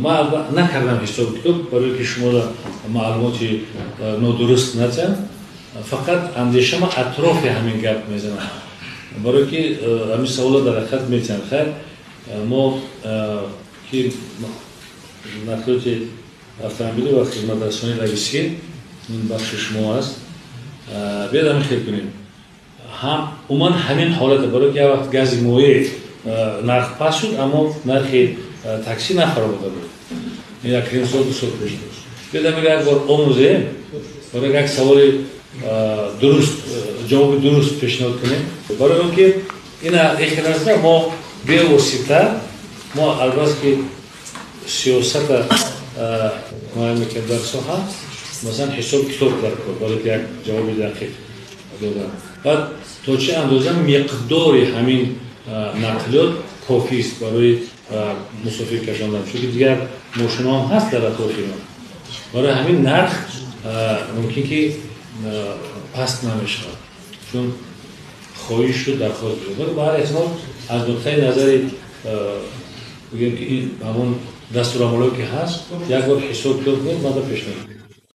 Ман накардам ҳисобу китоб, барое ки шуморо маълумоти нодуруст натиҳам. Фақат андешама атрофи ҳамин гап мезанам, барое ки ҳамин саволо дар ҳақиқат метиҳанд. Хайр, мо ки нақлиёти автомобилӣ ва хизматрасонии логистикӣ, ин бахши шумо аст, биёд ҳамин хел кунем. Ҳам умуман ҳамин ҳолата, барое ки як вақт гази моеъ нарх паст шуд, аммо нархи таксӣ нафаромада буд, як ним сол, 2 сол пеш. Биёд ҳамин як бор омӯзем, барои як саволи дуруст ҷавоби дуруст пешниҳод кунем. Барои он ки ина ихел аст, мо бевосита, мо албатта ки сиёсата муайян мекунем дар соҳа, масалан, ҳисоб китоб дар кор, барои ки як ҷавоби дақиқ додан. Баъд то чӣ андоза миқдори ҳамин нақлиёт кофист барои мусофир кашондан, чунки дигар мошиноам ҳаст дар атрофи мо. Барои ҳамин нарх мумкин ки паст намешавад, чун хоҳишу дархост. Ба ҳар эҳтимол, аз нуқтаи назари, бигем ки, ҳамон дастурамалое ки ҳаст, як бор ҳисоб китоб кунед, мада пешниҳод.